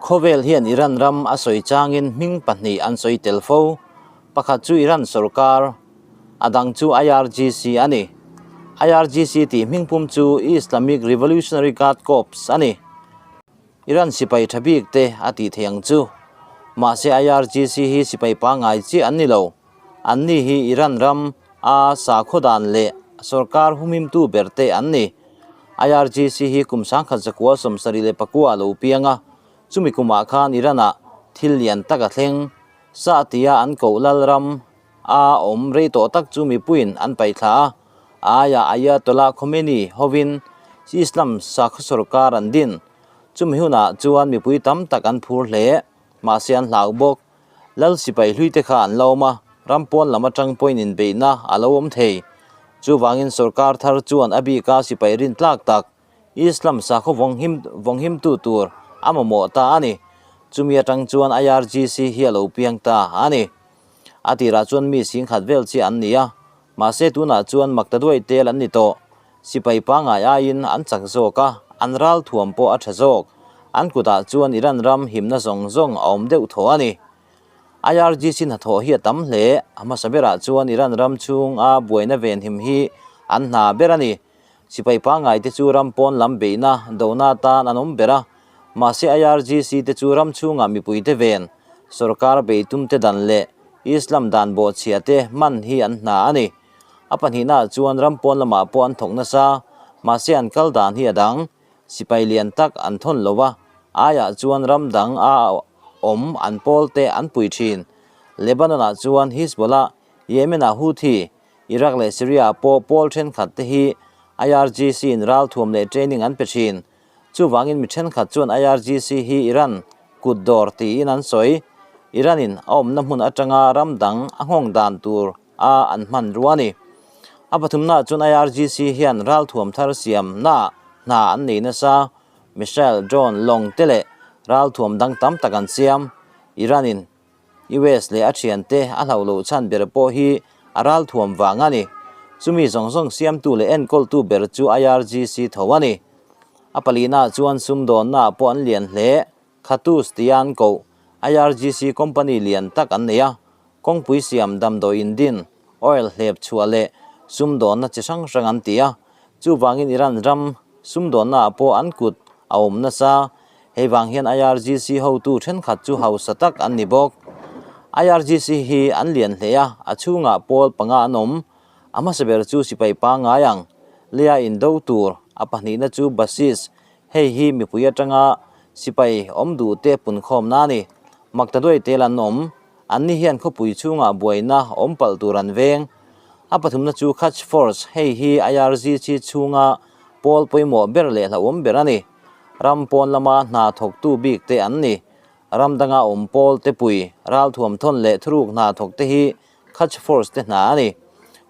Khawvel hian Iran ram a sawi changin hming pahnih an sawi tel fo. Pakhat chu Iran sorkar, a dang chu IRGC a ni. IRGC tih hming pum chu Islamic Revolutionary Guard Corps a ni. Iran sipai tha bik te a tih theih ang chu. Mahse IRGC hi sipai pangngai chiah an ni lo. Anni hi Iran ram a sakhaw dan leh sorkar humhimtu ber te an ni. IRGC hi kum 1974 a lo piang a, chumi kumah khan Iran-ah thil lian tak a thleng. Sa tia an koh lal ram a awm rei tawh tak chu mipuiin an paihthla a, a aiah Ayatollah Khomeini hovin Islam sakhaw sorkar an din. Chumi hunah chuan mipui tam tak an phur hle, mahse an hlau bawk. Lal sipai hlui te kha an lo awm a, ram pawn lam atang pawhin inbeihna a lo awm thei. Chuvangin sorkar thar chuan a bika sipai rin tlak tak Islam sakhaw vawnghim vawnghimtu tur a mamawh ta a ni. Chumi atang chuan IRGC hi a lo piang ta a ni. A tirah chuan mi singkhat vel chiah an ni a, mahse tunah chuan makta duai tel an ni tawh. Sipai pangngai aiin an chak zawk a, an ral thuam pawh a tha zawk. An kutah chuan Iran ram himna zawng zawng a awm deuh thaw a ni. IRGC hnathawh hi a tam hle. A hmasa berah chuan Iran ram chhunga buaina venhim hi an hna ber a ni. Sipai pangngai te chu ram pawn lam beihna dona atan an awm ber a. Mahse IRGC te chu ram chhungah mipuite ven, sorkar beitumte dan leh Islam dan bawhchhia te hman hi an hna a ni. A pahnihnaah chuan ram pawn lamah pawh an thawk nasa, mahse an kal dan hi a dang. Sipai lian tak an thawn lo a, aiah chuan ram dang a awm an pawl te an pui thin. Lebanon-ah chuan Hizbollah, Yemen-ah Houthi, Iraq leh Syria-ah pawh pawl thenkhat te hi IRGC-in ralthuam leh training an pe thin. Chuvangin mi thenkhat chuan IRGC hi Iran kut dawr tiin an sawi. Iran-in a awmna hmun atanga ram dang a nghawng dan tur a an hman rua a ni. A pathumnaah chuan IRGC hian ralthuam thar siamnaah hna an nei nasa, missile, drone, lawng te leh ralthuam dang tam tak an siam. Iran-in US leh a thiante a hlauh loh chhan ber pawh hi a ralthuam vang a ni. Chumi zawng zawng siamtu leh enkawltu ber chu IRGC tho a ni. A palinaah chuan sumdawnnaah pawh an lian hle. Khatus tia an koh IRGC company lian tak an nei a, kawngpui siam damdawi indin, oil hlep chhuah leh sumdawnna chi hrang hrang an ti a. Chuvangin Iran ram sumdawnnaah pawh an kut a awm nasa. Hei vang hian IRGC hotu thenkhat chu hausa tak an ni bawk. IRGC hi an lian hle a, a chhungah pawl panga an awm. A hmasa ber chu sipai pangngai ang, leia indo tur, a pahnihna chu Basis, Hei hi mipui atanga sipai awm duhte punkhawmna a ni. Maktaduai tel an awm. Anni hian khawpui chhungah buaina awm palh tur an veng. A pathumna chu Kutch Force, hei hi IRGC chhunga pawl pawimawh ber leh hlauhawm ber a ni. Ram pawn lama hna thawktu bik te an ni. Ram danga awm pawl te pui, ralthuam thawn leh thuruk hna thawk te hi Kutch Force te hna a ni.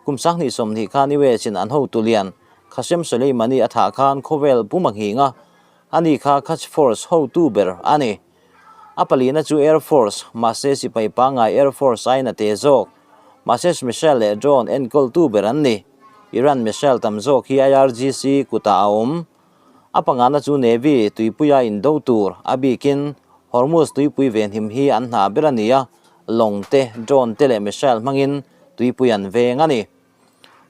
Kum 2020 khan US in an hotu lian Qasem Soleimani a thah khan khawvel pum a nghing a, ani kha Kutch Force hotu ber a ni. A palina chu Air Force, mahse sipai pangngai Air Force aiin a te zawk. Mahse missile leh drone enkawltu ber an ni. Iran missile tam zawk hi IRGC kutah a awm. A pangana chu Navy tuipuia indo tur, a bikin Hormuz tuipui venhim hi an hna ber a ni a, lawng te, drone te leh missile hmangin tuipui an veng a ni.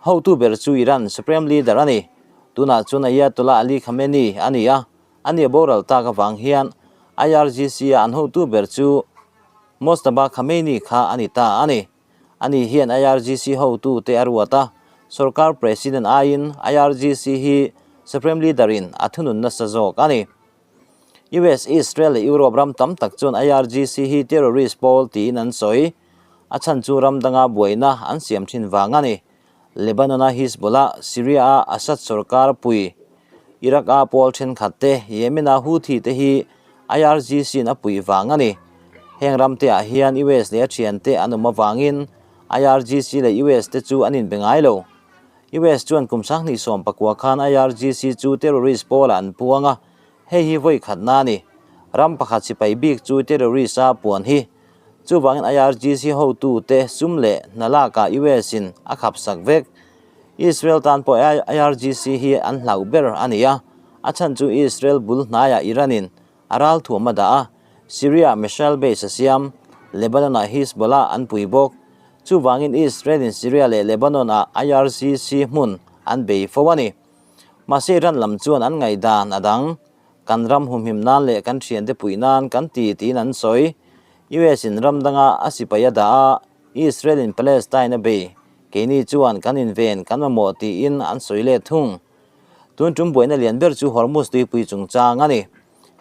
Hotu ber chu Iran Supreme Leader a ni. Tunah chuan Ayatollah Ali Khamenei a ni a, ani a boral tak avang hian IRGC-a an hotu ber chu Mojtaba Khamenei kha a ni ta a ni. Ani hian IRGC hotu te a ruat a, sorkar President aiin IRGC hi Supreme Leader in a thunun nasa zawk a ni. US, Israel leh Europe ram tam tak chuan IRGC hi terrorist pawl tiin an sawi. A chhan chu ram danga buaina an siam thin vang a ni. Lebanon-a Hizbollah, Syria-a Assad sorkar pui, Iraq-a pawl thenkhat te, Yemen-a Houthi te hi IRGC-in a puih vang a ni. Heng ram te ah hian US leh a thiante an awm avangin IRGC leh US te chu an inbe ngai lo. US chuan kum 2019 khan IRGC chu terrorist pawlah an puang a, hei hi vawi khatna a ni. Ram pakhat sipai bik chu terrorist a puan hi. Chuvangin IRGC hotute sum leh hna lakah US in a khapsak vek. Israel tan pawh IRGC hi an hlauh ber a ni a, a chhan chu Israel bul hnaiah Iran in a ral thuam a dah a, Syria missile base a siam, Lebanon-ah Hizbollah an pui bawk. Chuvangin Israel-in Syria leh Lebanon-ah IRGC hmun an bei fo a ni. Mahse Iran lam chuan an ngaihdan a dang. Kan ram humhim nan leh kan thiante puih nan kan ti tiin an sawi. US-in ram danga a sipai a dah a, Israel-in Palestine a bei. Keini chuan kan inven kan mamawh tiin an sawi let thung. Tun tum buaina lian ber chu Hormuz tuipui chungchang a ni.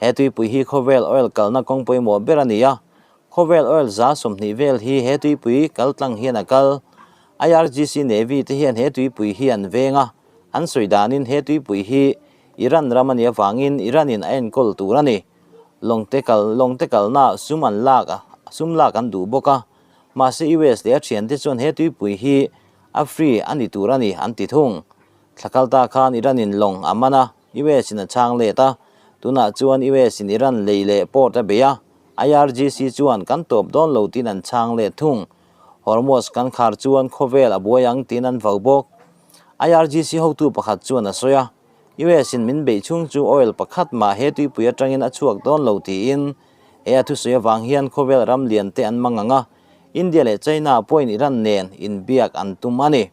He tuipui hi khawvel oil kalna kawng pawimawh ber a ni a, khawvel oil 20% vel hi he tuipui kal tlang hian a kal. IRGC Navy te hian he tuipui hi an veng a, an sawi danin he tuipui hi Iran ram a nih avangin Iran-in a enkawl tur a ni. Lawngte kal lawngte kalna sum an lak a, sum lak an duh bawk a. Mahse US leh a thiante chuan he tuipui hi a free a ni tur a ni an ti thung. Thla kal ta khan Iran-in lawng a man a, US in a chhang let a, tunah chuan US in Iran lei leh port a bei a, IRGC chuan kan tawp dawn lo tiin an chhang let thung. Hormuz kan khar chuan khawvel a buai ang tiin an vau bawk. IRGC hotu pakhat chuan a sawi a, US in min beih chhung chu oil pakhat mah he tuipui atangin a chhuak dawn lo tiin he a thusawi avang hian khawvel ram lian te an mang ang a, India leh China pawhin Iran nen inbiak an tum a ni.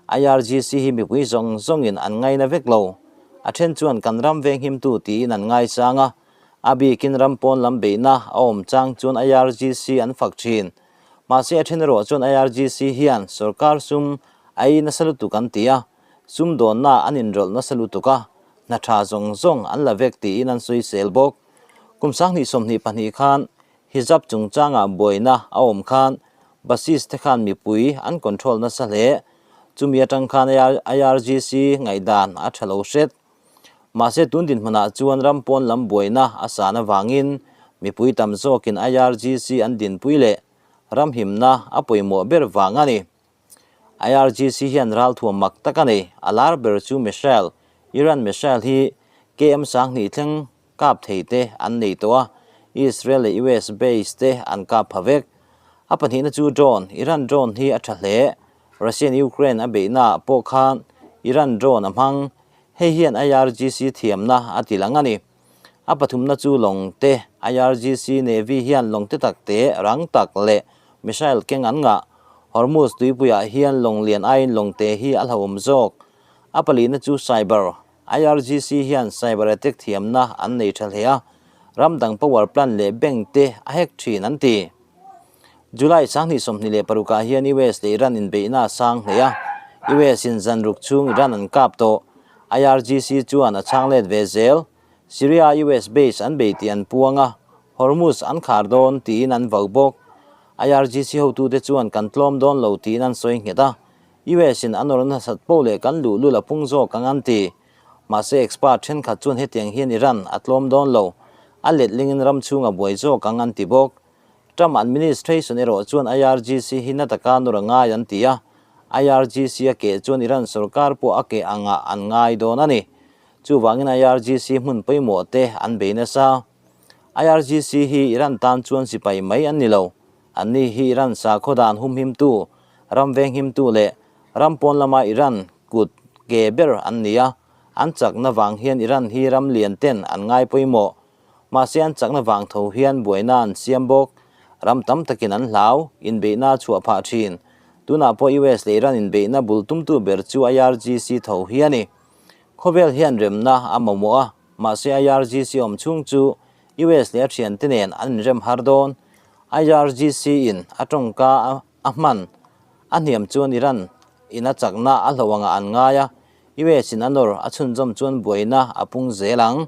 IRGC hi mipui zawng zawngin an ngaina vek lo. A then chuan kan ram venghimtu tiin an ngaisang a, a bikin ram pawn lam beihna a awm chang chuan IRGC an fak thin. Mahse a then erawh chuan IRGC hian sorkar sum a ei nasa lutuk an ti a, sum dawnna an inrawlh nasa lutuk a, hna tha zawng zawng an la vek tiin an sawisel bawk. Kum 2022 khan Hijab chungchangah buaina a awm khan Basis te khan mipui an control nasa hle. Chumi atang khan IRGC ngaihdan a tha lo hret. Mahse tun dinhmunah chuan ram pawn lam buaina a san avangin mipui tam zawkin IRGC an dinpui leh ram himna a pawimawh ber vang a ni. IRGC hian ralthuam mak tak a nei. A lar ber chu missile, Iran missile hi KM 2000 thleng kap thei te an nei tawh a, Israel leh US base te an kap pha vek. A pahnihna chu drone, Iran drone hi a tha hle. Russian Ukraine a beihnaah pawh khan Iran drone a hmang. Hei hian IRGC thiamna a ti lang a ni. A pathumna chu lawng te, IRGC Navy hian lawng te tak te, rang tak leh missile keng an ngah. Hormuz tuipuiah hian lawng lian aiin lawng te hi a hlauhawm zawk. A palihna chu cyber, IRGC hian cyber attack thiamna an nei tha hle a, ram dang power plant leh bank te a hack thin an ti. July 2026 ah hian US leh Iran inbeihna a sang hle a, US in zan ruk chhung Iran an kap tawh. IRGC chuan a chhang let ve zel. Syria US base an bei tih an puang a, Hormuz an khar dawn tiin an vau bawk. IRGC hotute chuan kan tlawm dawn lo tiin an sawi nghet a, US in an awrh nasat poh leh kan luhlul a pung zawk ang an ti. Mahse expert thenkhat chuan hetiang hian Iran a tlawm dawn lo, a letlingin ram chhunga buai zawk ang an ti bawk. Trump administration erawh chuan IRGC hi na taka nawr a ngai an ti a, IRGC a keh chuan Iran sorkar pawh a keh angah an ngai dawn a ni. Chuvangin IRGC hmun pawimawh te an bei nasa. IRGC hi Iran tan chuan sipai mai an ni lo. Anni hi Iran sakhaw dan humhimtu, ram venghimtu leh ram pawn lama Iran kut ke ber an ni a, an chakna vang hian Iran hi ram lian ten an ngai pawimawh. Mahse an chakna vang tho hian buaina an siam bawk. Ram tam takin an hlau, inbeihna a chhuah phah thin. Tunah pawh US leh Iran inbeihna bul tumtu ber chu IRGC tho hi a ni. Khawvel hian remna a mamawh a, mahse IRGC awm chhung chu US leh a thiante nen an inrem har dawn. IRGC in a tawngka a hman a hniam chuan Iran in a chakna a hlo angah an ngai a, US in a nawr a chhunzawm chuan buaina a pung zel ang.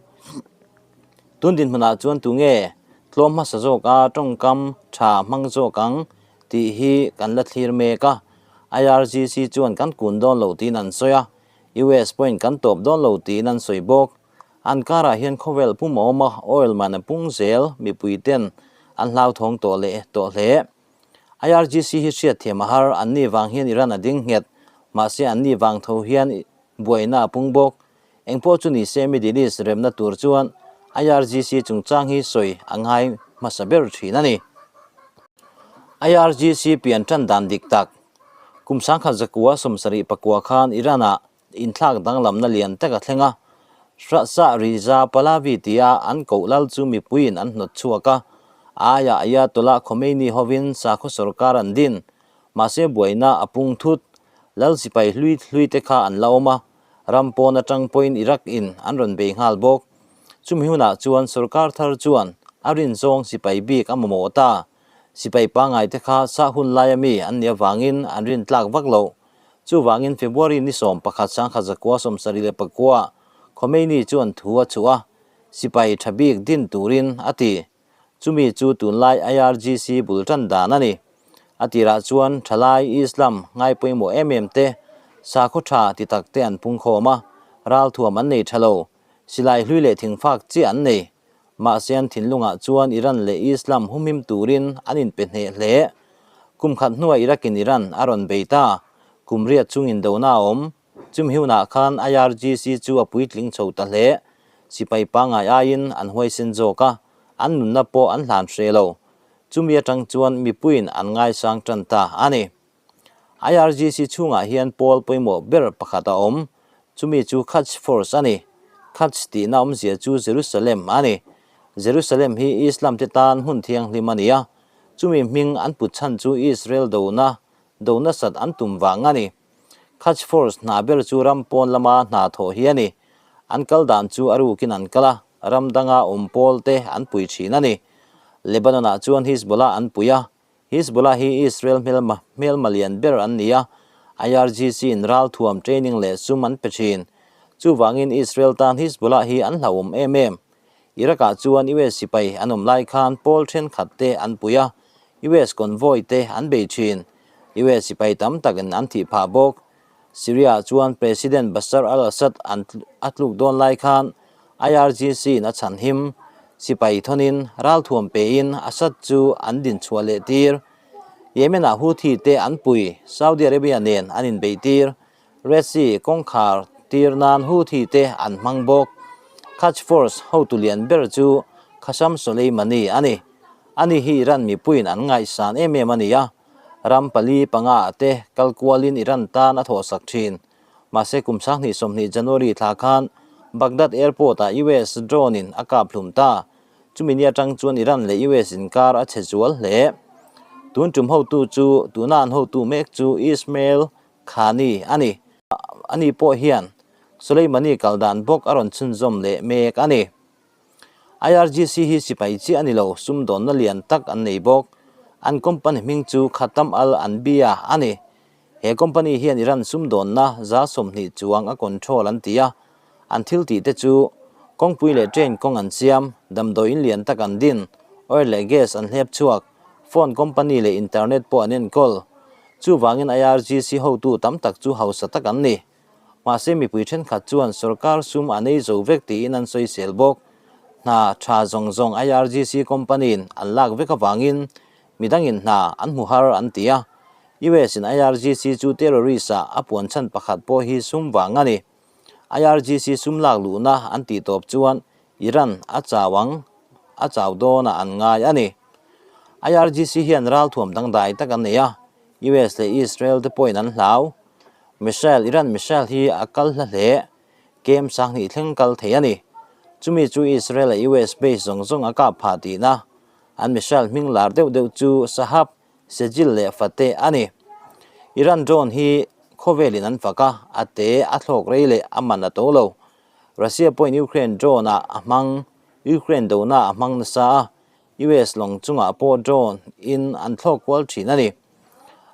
Tun dinhmunah chuan tunge tlawm hmasa zawk a tawngkam tha hmang zawk ang tih hi kan la thlir mek a, IRGC chuan kan kun dawn lo tiin an sawi a, US pawhin kan tawp dawn lo tiin an sawi bawk. An karah hian khawvel pum a awm a, oil man a pung zel, mipui ten an hlauthawng tawh leh tawh hle. IRGC hi hriatthiam a har, anni vang hian Iran a ding nghet, mahse anni vang tho hian buaina a pung bawk. Engpawh chu ni se Middle East remna tur chuan IRGC chungchang hi sawi a ngai hmasa ber thin a ni. IRGC pian tan dan dik tak. Kum 1974 khan Iran-ah inthlak danglamna lian tak a thleng a, Shah Riza Pahlavi tia an koh lal chu mipuiin an hnawt chhuak a. A aiah Ayatollah Khomeini hovin sakhaw sorkar an din. Mahse buaina a pung thut. Lal sipai hlui hlui te kha an la awm a, ram pawn atang pawhin Iraq in an rawn bei nghal bawk. Chumi hunah chuan sorkar thar chuan a rin zawng sipai bik a mamawh ta. Sipai pangngai te kha sah hun laia mi an nih avangin an rin tlak vak loh. Chuvangin February ni 11 1974 Khomeini chuan thu a chhuah a, sipai tha bik din turin a ti. Chumi chu tunlai IRGC bul tan dan a ni. A tirah chuan thalai Islam ngai pawimawh em em te, sakhaw tha ti tak te an pungkhawm a, ralthuam an nei tha lo, silai hlui leh thingfak chiah an nei. Mahse an thinlungah chuan Iran leh Islam humhim turin an inpe hneh hle. Kum khat hnuah Iraq-in Iran a rawn bei ta. Kum riat chung indona a awm. Chumi hunah khan IRGC chu a puitling chho ta hle. Sipai pangngai aiin an huaisen zawk a, an nunna pawh an hlan hreh lo. Chumi atang chuan mipuiin an ngaisang tan ta a ni. IRGC chhungah hian pawl pawimawh ber pakhat a awm, chumi chu Quds Force a ni. Quds tihna awmzia chu Jerusalem a ni. Jerusalem hi Islam te tan hmun thianghlim a ni a, chumi hming an put chhan chu Israel dona do nasat an tum vang a ni. Quds Force hna ber chu ram pawn lama hna thawh hi a ni. An kal dan chu a rukin an kal a, ram danga awm pawl te an pui thin a ni. Lebanon-ah chuan Hizbollah an pui a, Hizbollah hi Israel hmelma hmelma lian ber an ni a, IRGC in ralthuam training leh sum an pe thin. Chuvangin Israel tan Hizbollah hi an hlauhawm em em. Iraq ah chuan US sipai an awm lai khan pawl thenkhat te an pui a, US convoy te an bei thin. US sipai tam takin an thih phah bawk. Syria ah chuan President Bashar al-Assad an a tluk dawn lai khan IRGC in a chhan him. Sipai thawnin ralthuam pein Assad chu an din chhuah leh tir. Yemen ah Houthi te an pui, Saudi Arabia nen an inbeih tir. Red Sea kawngkhar tir nan Houthi te an hmang bawk. Quds Force hotu lian ber chu Qasem Soleimani a ni. Ani hi Iran mipuiin an ngaihsan em em a ni a. Ram pali panga ah te kal kualin Iran tan a thawhsak thin. Mahse kum 2020 January thla khan Baghdad airport ah US drone in a kap hlum ta. Chumi ni atang chuan Iran leh US inkar a chhe zual hle. Tun tum hotu chu tuna an hotu mek chu Ismail Khani a ni. Ani pawh hian Soleimani kal dan bawk a rawn chhunzawm leh mek a ni. IRGC hi sipai chiah a ni lo, sumdawnna lian tak an nei bawk. An company hming chu Khatam Al Anbiya a ni. He company hian Iran sumdawnna 20% chuang a control an ti a. An thil tih te chu kawngpui leh train kawng an siam, damdawi in lian tak an din, oil leh gas an hlep chhuak, phone company leh internet pawh an enkawl. Chuvangin IRGC hotu tam tak chu hausa tak an ni. Mahse mipui thenkhat chuan sorkar sum a nei zo vek tiin an sawisel bawk. Hna tha zawng zawng IRGC company-in an lak vek avangin midangin hna an hmu har an ti a. US in IRGC chu terrorist ah a puan chhan pakhat pawh hi sum vang a ni. IRGC sum lak luhna an tih tawp chuan Iran a chau ang a chau dawnah an ngai a ni. IRGC hian ralthuam dangdai tak an nei a, US leh Israel te pawhin an hlau. Missile, Iran missile hi a kal hla hle, kem 2000 thleng kal thei a ni. Chumi chu Israel leh US base zawng zawng a kap phah tihna. An missile hming lar deuh deuh chu Shahab, Sejil leh Fateh a ni. Iran drone hi khawvelin an fak a, a te, a thlawk rei leh a man a to lo. Russia pawhin Ukraine drone ah a hmang, Ukraine dona a hmang nasa a, US lawng chungah pawh drone in an thlawk kual thin a ni.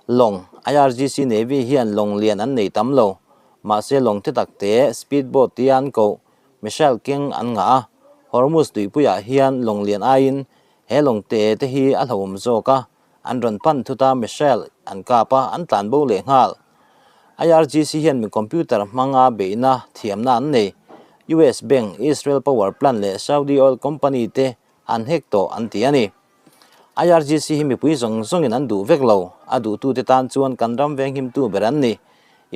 Lawng, IRGC Navy hian lawng lian an nei tam lo. Mahse lawng te tak te, speed boat tia an koh, missile keng an ngah a. Hormuz tuipuiah hian lawng lian aiin he lawng te te hi a hlauhawm zawk a, an rawn pan thut a, missile an kap a, an tlan bo leh nghal. IRGC hian mi computer hmanga beihna thiamna an nei. US Bank, Israel Power Plant leh Saudi Oil Company te an hek tawh an ti a ni. IRGC hi mipui zawng zawngin an duh vek lo, a duhtute tan chuan kan ram venghimtu ber an ni.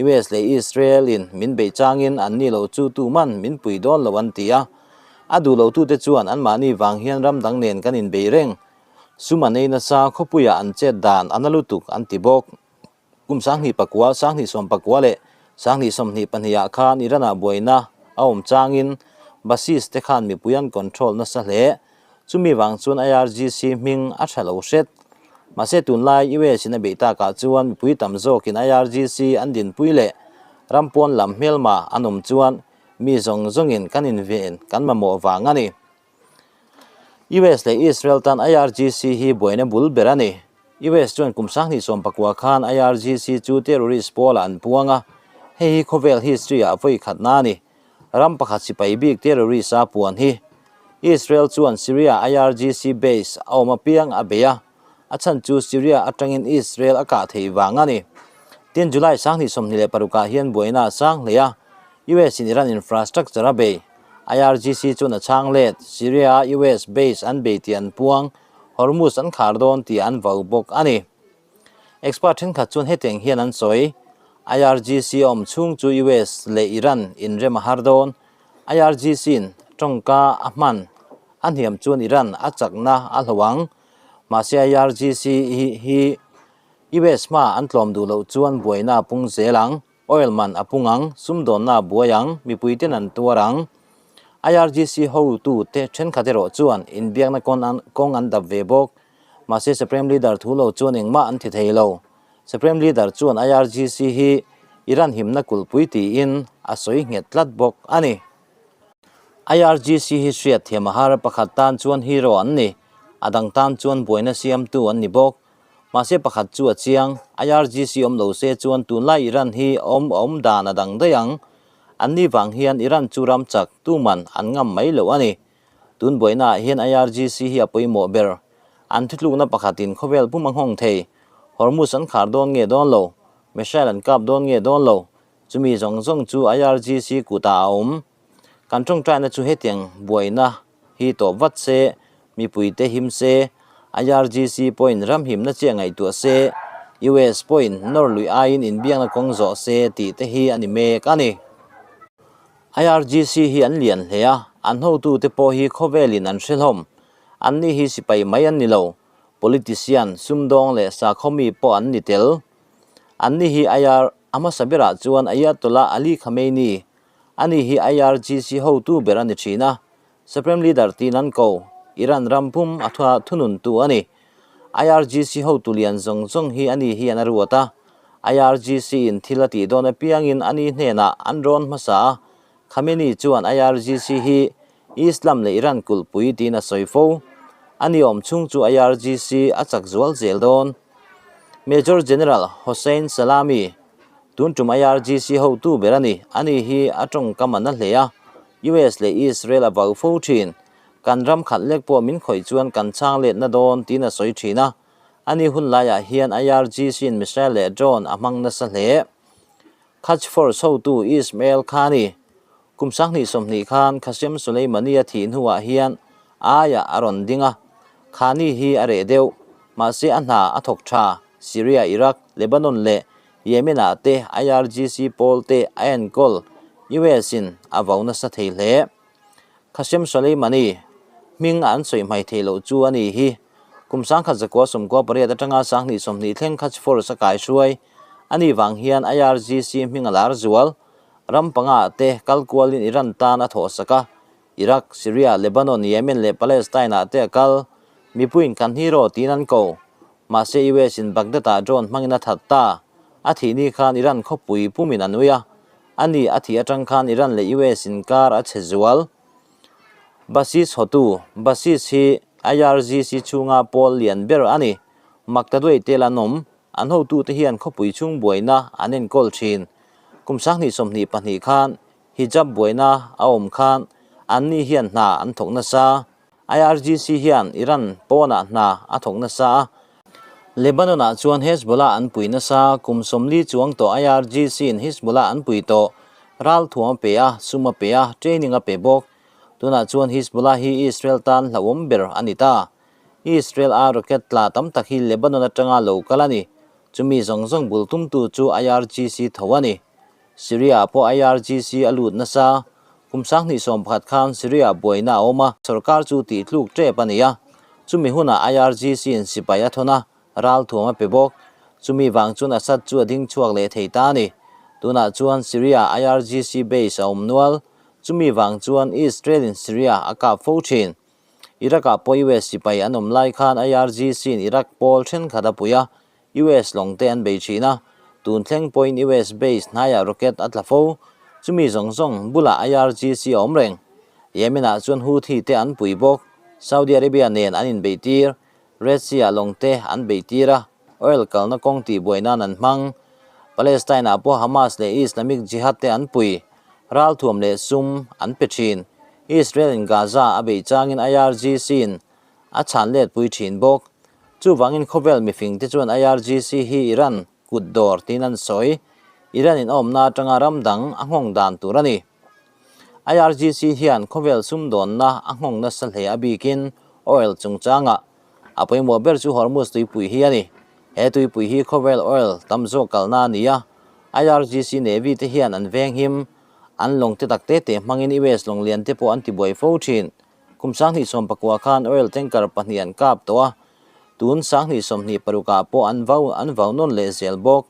US leh Israel in min beih changin an ni lo chu tuman min pui dawn lo an ti a. A duh lotute chuan anmahni vang hian ram dang nen kan inbei reng. Sum an ei nasa, khawpuiah an chet dan a na lutuk an ti bawk. Kum 2009, 2019 leh 2022 ah khan Iran ah buaina a awm changin Basis te khan mipui an control nasa hle. Chumi vang chuan IRGC hming a tha lo hret. Mahse tunlai US in a beih takah chuan mipui tam zawkin IRGC an dinpui leh ram pawn lam hmelma an awm chuan mi zawng zawngin kan inven kan mamawh vang a ni. US leh Israel tan IRGC hi buaina bul ber a ni. US chuan kum 2019 khan IRGC chu terrorist pawlah an puang a, hei hi khawvel history ah vawi khatna a ni. Ram pakhat sipai bik terrorist a puan hi Israel chuan Syria IRGC base a awm apiang a bei a, a chhan chu Syria atangin Israel a kah theih vang a ni. Tin, July 2026 ah hian buaina a sang hle a, US in Iran infrastructure a bei. IRGC chuan a chhang let, Syria a US base an bei tih an puang, Hormuz an khar dawn tih an vau bawk a ni. Expert thenkhat chuan hetiang hian an sawi, IRGC a awm chhung chu US leh Iran inrem a har dawn. IRGC-in tawngka a hman a hniam chuan Iran a chakna a hlo ang. Mahse IRGC hi US hma an tlawm duh loh chuan buaina a pung zel ang. Oil man a pung ang, sumdawnna a buai ang, mipuiten an tuar ang. IRGC hotute thenkhat erawh chuan inbiakna kawng an dap ve bawk. Mahse Supreme Leader thu lo chuan engmah an ti thei lo. Supreme Leader chuan IRGC hi Iran himna kulhpui tiin a sawi nghet tlat bawk a ni. IRGC hi hriat thiam a har pakhat tan chuan hero an ni, a dang tan chuan buaina siamtu an ni bawk. Mahse pakhat chu a chiang, IRGC awm lo se chuan tunlai Iran hi awm awm dan a dang daih ang. Anni vang hian Iran chu ram chak tuman an ngam mai loh a ni. Tun buainaah hian IRGC hi a pawimawh ber. An thutlukna pakhatin khawvel pum a nghawng thei. Hormuz an khar dawn nge dawn lo? Missile an kap dawn nge dawn lo? Chumi zawng zawng chu IRGC kutah a awm. Kan tawngtaina chu hetiang buaina hi tawp vat se, mipuite him se, IRGC pawhin ram himna chiah ngaihtuah se, US pawhin nawr lui aiin inbiakna kawng zawh se tih te hi a ni mek a ni. IRGC hi an lian hle a, an hotute pawh hi khawvelin an hre hlawm. Anni hi sipai mai an ni lo, politician, sumdawng leh sakhaw mi pawh an ni tel. Anni hi IR a hmasa berah chuan Ayatollah Ali Khamenei, ani hi IRGC hotu ber a ni thin a, Supreme Leader tiin an ko, Iran ram pum a thununtu a ni. IRGC hotu lian zawng zawng hi ani hian a ruat a, IRGC in thil a tih dawn apiangin ani hnenah an rawn hmasa a, Khamenei chuan IRGC hi Islam leh Iran kulhpui tiin a sawi fo. Ani awm chhung chu IRGC a chak zual zel dawn. Major General Hossein Salami, tun tum IRGC hotu ber a ni, ani hi a tawngkam a na hle a, US leh Israel a vau fo thin. Kan ram khat lek pawh min khawih chuan kan chhang letna dawn tiin a sawi thin a. Ani hun laiah hian IRGC in missile leh drone a hmang nasa hle. Quds Force hotu Ismail Khani kum 2020 khan Qasem Soleimani a thih hnuah hian aiah a rawn ding a. Khani hi a reh deuh. Mahse a hna a thawk tha. Syria, Iraq, Lebanon leh Yemen ah te IRGC pawl te a enkawl US in a vau nasa thei hle. Qasem Soleimani hming an sawi hmai theih loh chu a ni hi. Kum 1998 atanga 2020 thleng Quds Force a kai hruai a nih vang hian IRGC hming a lar zual. Ram panga ah te kal kualin Iran tan a thawhsak a, Iraq, Syria, Lebanon, Yemen leh Palestine ah te a kal. Mipuiin kan hero tiin an ko. Mahse US in Baghdad ah drone hmangin a that ta. A thih ni khan Iran khawpui pumin a nui a. A ni a thih atang khan Iran leh US inkar a chhe zual. Basis hotu, Basis hi IRGC chhunga pawl lian ber a ni. Maktaduai tel an awm. An hotute hian khawpui chhung buaina an enkawl thin. Kum 2022 khan Hijab buaina a awm khan anni hian hna an thawk nasa. IRGC hian Iran pawnah hna a thawk nasa a. Lebanon-ah chuan Hezbollah an pui nasa. Kum 40 chuang tawh IRGC-in Hizbollah an pui tawh. Ral thuam a pe a, sum a pe a, training a pe bawk. Tunah chuan Hizbollah hi Israel tan hlauhawm ber a ni ta. Israel a rocket tla tam tak hi Lebanon atanga lo kal a ni. Chumi zawng zawng bul tumtu chu IRGC tho a ni. Syria-ah pawh IRGC a lut nasa. Kum 2011 khan Syria-ah buaina a awm a, sorkar chu tih tluk tep a ni a. Chumi hunah IRGC-in sipai a thawn a, ral thuam a pe bawk. Chumi vang chuan Assad chu a ding chhuak leh thei ta a ni. Tunah chuan Syria-ah IRGC base a awm nual. Chumi vang chuan Israel-in Syria a kap fo thin. Iraq-ah pawh US sipai an awm lai khan IRGC-in Iraq pawl thenkhat a pui a, US lawng te an bei thin a, tun thleng pawhin US base hnaiah rocket a tla fo. Chumi zawng zawng bulah IRGC a awm reng. Yemen-ah chuan Houthi te an pui bawk. Saudi Arabia nen an inbeih tir. Red Sea-ah lawng te an beih tir a, oil kalna kawng tihbuai nan an hmang. Palestine-ah pawh Hamas leh Islamic Jihad te an pui. Ralthuam leh sum an pe thin. Israel-in Gaza a beih changin IRGC-in a chhan let pui thin bawk. Chuvangin khawvel mifing te chuan IRGC hi Iran kut dawr tiin an sawi. Iran in a awmna atanga ram dang a nghawng dan tur a ni. IRGC hian khawvel sumdawnna a nghawng nasa hle a bikin oil chungchangah a pawimawh ber chu Hormuz tuipui hi a ni. He tuipui hi khawvel oil tam zawk kalna a ni a, IRGC Navy te hian an venghim, an lawng te tak te te hmangin US lawng lian te pawh an tibuai fo thin. Kum 2019 khan oil tanker pahnih an kap tawh a, tun 2026 ah pawh an vau an vau nawn leh zel bawk.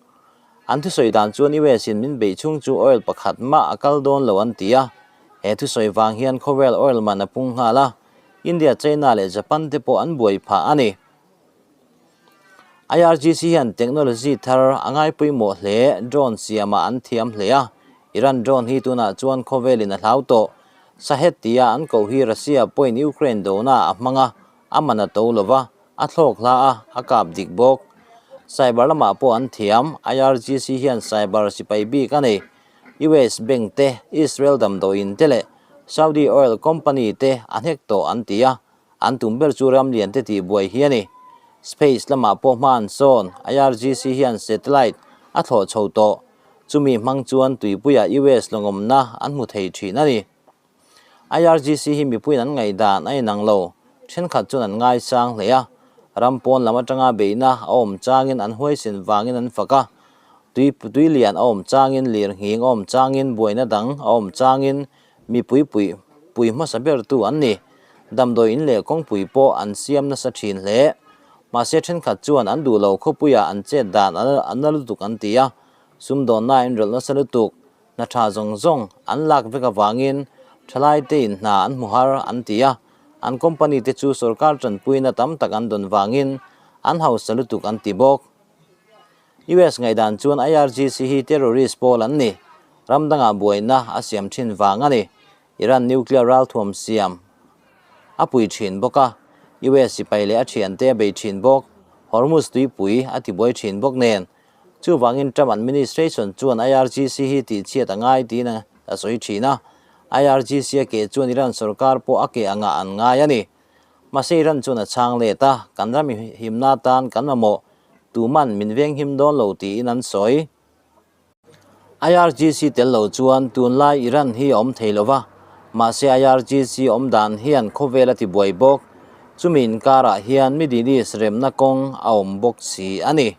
An thusawi dan chuan US in min beih chhung chu oil pakhat mah a kal dawn lo an ti a, he thusawi vang hian khawvel oil man a pung nghal a, India, China leh Japan te pawh an buai phah a ni. IRGC hian technology thar a ngai pawimawh hle, drone siamah an thiam hle a, Iran drone hi tunah chuan khawvelin a hlau tawh. Shahed tia an koh hi Russia pawhin Ukraine dona a hmang a, a man a to lo va, a thlawk hla a, a kap dik bawk. Cyber lamah pawh an thiam, IRGC hian cyber sipai bik a nei. US bank te, Israel damdawiin te leh Saudi oil company te a hnek tawh an ti a, An tum ber chu ram lian te tih buai hi a ni. Space lamah pawh hma an sawn, IRGC hian satellite a thlawh chho tawh. Chumi hmang chuan tuipuiah US lawngawmna an hmu thei thin a ni. IRGC hi mipuiin an ngaihdan a inang lo, thenkhat chuan an ngaisang hle a. Ram pawn lam atanga beihna a awm changin an huaisin vangin an fak a. Tui tui lian a awm changin, lirnghing a awm changin, buaina dang a awm changin mipui pui pui hmasa bertu an ni. Damdawi in leh kawngpui pawh an siam nasa thin hle. Mahse thenkhat chuan an duh lo khawpuiah an chet dan a na lutuk an ti a, sumdawnna inrawlh nasa lutuk, hna tha zawng zawng an lak vek avangin thalai te in hna an hmu har an ti a, an company te chu sorkar tanpuina tam tak an dawn vangin an hausa lutuk an ti bawk. US ngaihdan chuan IRGC hi terrorist pawl an ni, ram dangah buaina a siam thin vang a ni. Iran nuclear ralthuam siam a pui thin bawk a, US sipai leh a thiante a bei thin bawk, Hormuz tuipui a tibuai thin bawk nen. Chuvangin Trump administration chuan IRGC hi tihchhiat a ngai tiin a sawi thin a, IRGC a keh chuan Iran sorkar pawh a keh angah an ngai a ni. Mahse Iran chuan a chhang let a, kan ram himna atan kan mamawh tuman min venghim dawn lo tiin an sawi. IRGC tel lo chuan tunlai Iran hi a awm thei lo va, mahse IRGC awm dan hian khawvel a tibuai bawk. Chumi inkarah hian Middle East remna kawng a awm bawk si a ni.